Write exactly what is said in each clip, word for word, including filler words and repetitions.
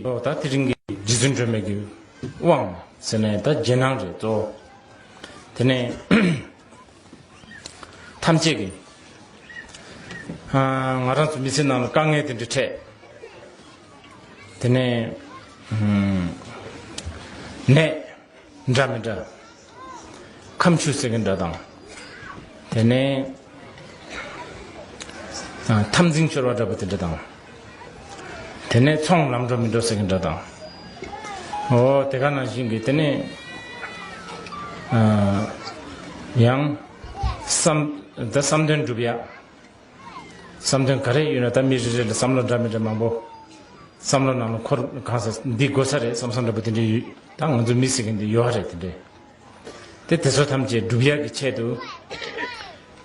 ཨོ་ད་དེ་རིང་གི་རྗེ་བཙུན་སྒྲོལ་མའི་གི་དབང་ཟེར་ནས་ད་རྗེས་གནང་རེད་དོ། དེ་ནས་ཐམས་ཅད་ཀྱི་ང་རང་ཚོ་མི་ཚེ་ནང་ལ་དཀའ་ངལ་དེ་འདྲ་འཕྲད། དེ་ནས་ནད་འདྲ་མི་འདྲ། ཁམས་ཆུ་ཟེར་གྱི་འདྲ་དང་། དེ་ནས་འཐབ་འཛིང་ཤོར་བ་འདྲ་པོ་དེ་འདྲ་དང་། དེ་ནས་ཚོང་ལམ་འགྲོ་མི་འགྲོ་ཟེར་གྱི་འདྲ་དང་། འོ་དེ་ག་ནང་བཞིན་གྱི་དེ་ནས་ཡང་བསམ་ད་བསམ་དོན་འགྲུབ་ཡ། བསམ་དོན་ག་རེ་ཡོད་ན་ད་མི་རེ་རེ་ལ་བསམ་བློ་འདྲ་མི་འདྲ་མང་པོ། བསམ་བློ་ནང་ལ་འཁོར་གང་ས་འདི་དགོས་ས་རེད་བསམ་བསམ་འདྲ་པོ་དེ་འདྲ་ཡོད། ད་ང་ཚོ་མི་ཟེར་མཁན་འདི་ཡོད་རེད་དེ་འདྲ། དེ་དེ་ཚོ་ཐམས་ཅད་སྒྲུབ་ཡག་གི་ཆེད་དུ།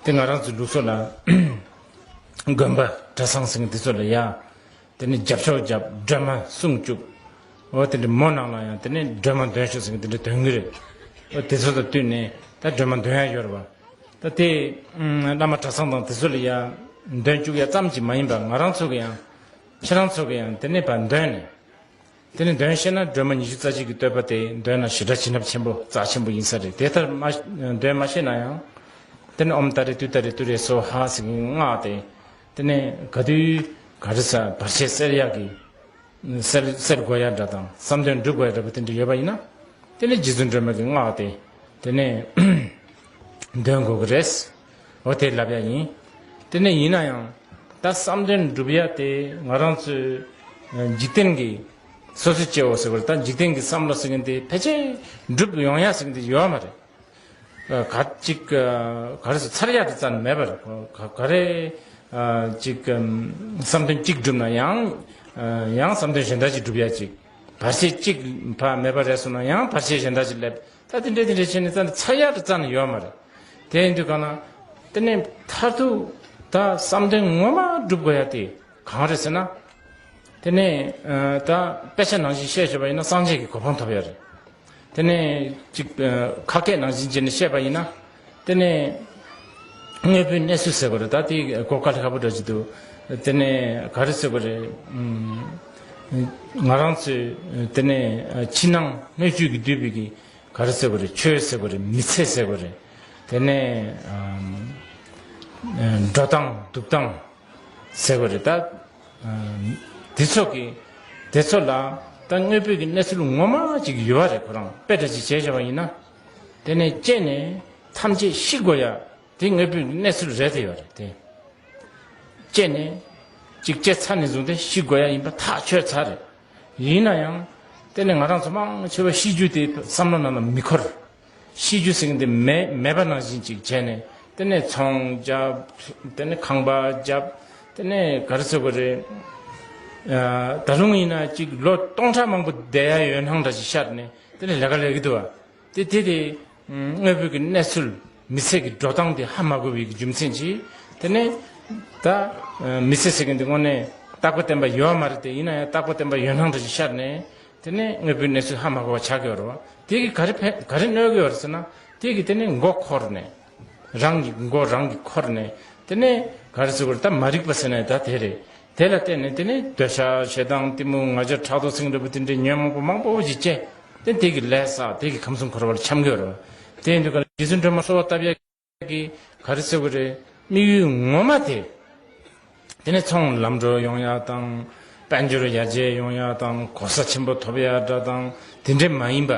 དེ་ང་རང་ཚོའི་ལུགས་སྲོལ་ལ་དགོན་པ་གྲྭ་ཚང་ཟེར་མཁན་དེ་ཚོ་ལ་ཡ། དེ་ནི་རྒྱབ་ཕྱོགས་རྒྱབ་སྒྲོལ་མ་གསུང་བཅུག་འོ་དེ་འདྲ་མོ་ནང་ལ་ཡང་དེ་ནི་སྒྲོལ་མ་འདོན་ཤོག་ཟེར་མཁན་དེ་འདྲ་འདོན་གི་རེད། འོ་དེ་ཚོ་དང་བསྟུན་ནས་ད་སྒྲོལ་མ་འདོན་ཡ་ཡོད་རེད་བ། ད་དེ་བླ་མ་གྲྭ་ཚང་དང་དེ་ཚོ་ལ་ཡ་འདོན་བཅུག་ཡ་ཙམ་གྱིས་མ་ཡིན་པར་ང་རང་ཚོ་གི་ཡང་ཁྱེད་རང་ཚོ་གི་ཡང་དེ་ནི་ཕར་འདོན་ནས། དེ་ནི་འདོན་ཤེས་ན་སྒྲོལ་མ་ཉི་ཤུ་རྩ་གཅིག་གི་བསྟོད་པ་དེ་འདོན་ན་ཞེ་དྲག་བྱིན་རླབས་ཆེན་པོ་རྩ་ཆེན་པོ་ཡིན་ས་རེད། དེ་ལྟར་མ་འདོན་མ་ཤེས་ན་ཡང་། དེ་ནི་ཨོཾ་ཏཱ་རེ་ཏུཏྟཱ་རེ་ཏུ་རེ་སྭཱ་ཧཱ་ཟེར་གྱི་སྔགས་དེ། དེ་ནི་ག་དུས་ག་རེ་ཟ་བར་ཆད་སེལ་ཡག་གི་སེལ་སེལ་དགོས་ཡ་འདྲ་དང་བསམ་དོན་འགྲུབ་དགོས་ཡ་འདྲ་པོ་དེ་འདྲ་ཡོད་པ་ཡིན་ན། དེ་ནས་རྗེ་བཙུན་སྒྲོལ་མ་གི་སྔགས་དེ་དེ་ནས་འདོན་དགོས་ཀྱི་རེད། འོ་དེ་ལབ་ཡ་ཡིན། དེ་ནས་ཡིན་ན་ཡང་ད་བསམ་དོན་འགྲུབ་ཡ་དེ་ང་རང་ཚོའི་འཇིག་རྟེན་གྱི་སོ་སོ་སྐྱེ་བོ་ཟེར་བ་རེད། ད་འཇིག་རྟེན་གྱི་བསམ་བློ་ཟེར་མཁན་དེ་ཕལ་ཆེར་འགྲུབ་ཡོང་ཡ་ཟེར་མཁན་དེ་ཡོད་མ་རེད། ག་ཅིག་ག་རེ་ཟེར་ཚར་ཡག་དེ་རྩ་ནས་མེད་པ་རེད། ག་ག་རེ་ཅིག་བསམ་དོན་གཅིག་འགྲུབ་ན་ཡང་ཡང་བསམ་དོན་གཞན་དག་ཅིག་འགྲུབ་ཡ་ཅིག་བར་ཆད་གཅིག་ཕར་མེད་པ་རེད་སོང་ན་ཡང་བར་ཆད་གཞན་དག་ཅིག་སླེབས། ད་དེ་འདྲ་དེ་འདྲ་བྱས་ནས་རྩ་ནས་ཚར་ཡག་དེ་རྩ་ནས་ཡོད་མ་རེད། དེ་ཡིན་དུས་གང་ན་དེ་ནས་མཐར་ཐུག་ད་བསམ་དོན་ངོ་མ་འགྲུབ་དགོས་ཡ་དེ་གང་རེད་ཟེར་ན། དེ་ནས་ད་དཔེ་ཆ་ནང་བཞིན་བཤད་བྱས་པ་ཡིན་ན་སངས་རྒྱས་ཀྱི་གོ་འཕང་ཐོབ་ཡ་རེད། དེ་ནས་ཅིག་ཁ་སྐད་ནང་བཞིན་བྱས་ནས་བཤད་པ་ཡིན་ན། དེ་ནས་དངོས་པོའི་གནས་ཚུལ་ཟེར་དགོས་རེད། ད་དེ་གོ་དཀའ་ལས་ཁག་པོ་འདྲ་ཅིག་འདུག་དེ་ནས་ག་རེ་ཟེར་དགོས་རེད། ང་རང་ཚོའི་དེ་ནས་ཕྱི་ནང་སྣོད་བཅུད་ཀྱིས་བསྡུས་པའི་གི་ག་རེ་ཟེར་དགོས་རེད། ཆོས་ཟེར་དགོས་རེད། མི་ཚེ་ཟེར་དགོས་རེད། དེ་ནས་འགྲོ་སྟངས་འདུག་སྟངས་ཟེར་དགོས་རེད། ད་དེ་ཚོ་གི་དེ་ཚོ་ལ་ད་དངོས་པོའི་གི་གནས་ཚུལ་ངོ་མ་ཅིག་ཡོད་རེད། ཁོ་རང་དཔེ་འདྲ་ཅིག་བྱས་བཞག་པ་ཡིན་ན། དེ་ནས་སྐྱེས་ནས་ཐམས་ཅད་ཤི་དགོས་ཡ་དེ་དངོས་པོའི་གནས་ཚུལ་རེད་དེ་ཡོད་རེད་དེ། སྐྱེས་ནས་ཅིག་སྐྱེས་ཚར་ནས་བཟུང་སྟེ་ཤི་དགོས་ཡ་ཡིན་པ་ཐག་ཆོད་ཚར་རེད། ཡིན་ན་ཡང་དེ་ནས་ང་རང་ཚོ་མང་ཆེ་བ་ཤི་རྒྱུ་དེ་བསམ་བློ་ནང་ལ་མི་འཁོར། ཤི་རྒྱུ་ཟེར་མཁན་དེ་མེད་མེད་པ་ནང་བཞིན་ཅིག་བྱས་ནས་དེ་ནས་ཚོང་རྒྱབ། དེ་ནས་ཁང་པ་རྒྱབ། དེ་ནས་ག་རེ་ཟེར་དགོས་རེད། ད་རུང་ཡིན་ན་ཅིག་ལོ་སྟོང་ཕྲག་མང་པོ་བསྡད་ཡ་ཡོད་སྣང་འདྲ་ཞིག་ཤར་ནས་དེ་ནས་ལས་ཀ་ལས་ཀྱི་འདུག་བ། དེ་དེ་དེ་དངོས་པོའི་གི་གནས་ཚུལ་མི་ཚེ་གི་འགྲོ་སྟངས་དེ་ཧ་མ་གོ་བའི་གི་རྒྱུ་མཚན་གྱིས་དེ་ནས་ད་མི་ཚེ་ཟེར་མཁན་དེ་དངོས་གནས་རྟག་པ་བརྟན་པ་ཡོད་མ་རེད་དེ། ཡིན་ན་ཡང་རྟག་པ་བརྟན་པ་ཡོད་སྣང་འདྲ་ཞིག་ཤར་ནས། དེ་ནས་དངོས་པོའི་གནས་ཚུལ་ཧ་མ་གོ་བ་ཆགས་ཀྱི་ཡོད་རེད་བ། དེ་གིས་ག་རེ་ཕན་ག་རེ་གནོད་ཀྱི་ཡོད་རེད་ཟེར་ན། དེ་གིས་དེ་ནས་མགོ་འཁོར་ནས། རང་གི་མགོ་རང་གིས་འཁོར་ནས། དེ་ནས་ག་རེ་ཟེར་དགོས་རེད། ད་མ་རིག་པ་ཟེར་ན་ད་དེ་རེད། དེ་ལ་བརྟེན་ནས་དེ་ནས་འདོད་ཆགས་ཞེ་སྡང་གཏི་མུག་ང་རྒྱལ་ཕྲག་དོག་ཟེར་མཁན་འདྲ་པོ་དེ་འདྲའི་ཉོན་མོངས་པ་མང་པོ་ཞིག་སྐྱེ། དེ་དེ་གིས་ལས་བསགས་དེ་གིས་ཁམས་གསུམ་འཁོར་བ་ལ་འཁྱམས་ཀྱི་ཡོད་རེད་བ། དེ་ཡིན་དུས་ག་ལ་རྗེ་བཙུན་སྒྲོལ་མ་གསོལ་བ་བཏབ་ཡ། གི་ག་རེ་ཟེར་དགོས་རེད། དམིགས་ཡུལ་ངོ་མ་དེ། དེ་ནས་ཚོང་ལམ་འགྲོ་ཡོང་ཡ་དང་། དཔལ་འབྱོར་ཡར་རྒྱས་ཡོང་ཡ་དང་གོ་ས་ཆེན་པོ་ཐོབ་ཡ་འདྲ་དང་དེ་འདྲས་མ་ཡིན་པ།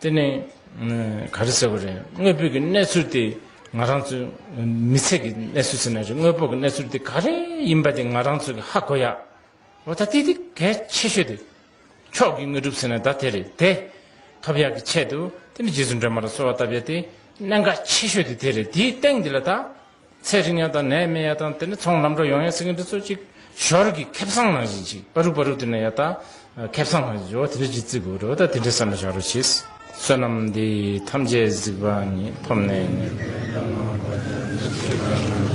དེ་ནས་ག་རེ་ཟེར་དགོས་རེད། དངོས་པོའི་གི་གནས་ཚུལ་དེ་ང་རང་ཚོའི་མི་ཚེ་གི་གནས་ཚུལ་ཟེར་ན་རེད། དངོས་པོ་གི་གནས་ཚུལ་དེ་ག་རེ་ཡིན་པ་དེ་ང་རང་ཚོ་གི་ཧ་གོ་ཡ། འོ་ད་དེ་དེ་གལ་ཆེ་ཤོས་དེ། མཆོག་གི་དངོས་གྲུབ་ཟེར་ན་ད་དེ་རེད་དེ། ཐོབ་ཡག་གི་ཆེད་དུ་དེ་ནི་རྗེ་བཙུན་སྒྲོལ་མ་ལ་གསོལ་བ་བཏབ་ཡ་དེ་གནད་འགག་ཆེ་ཤོས་དེ་དེ་རེད། དེའི་སྟེང་འདི་ལ་ད་ཚེ་རིང་ཡ་དང་ནད་མེད་ཡ་དང་དེ་ནི་ཚོང་ལམ་འགྲོ་ཡོང་ཡ་ཟེར་མཁན་དེ་ཚོ་ཅིག་ཞོར་གྱི་ཁེ་བཟང་ནང་བཞིན་ཅིག་པ་རུ་པ་རུ་དེ་ན་ཡ་ད་ཁེ་བཟང་ནང་བཞིན་འོ་དེ་འདྲ་ཅིག་བརྩི་དགོས་རེད། ད་དེ་འདྲའི་བསམ་བློ་བཞག་རོགས་གྱིས། བསོད་ནམས་འདི་ཡིས་ཐམས་ཅད་གཟིགས་པ་ཉིད། ཐོབ་ནས་ཉེས་པའི་དགྲ་རྣམས་ཕམ་བྱས་ཤིང་།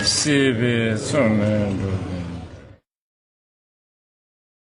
སྲིད་པའི་མཚོ་ནས་འགྲོ་བའི་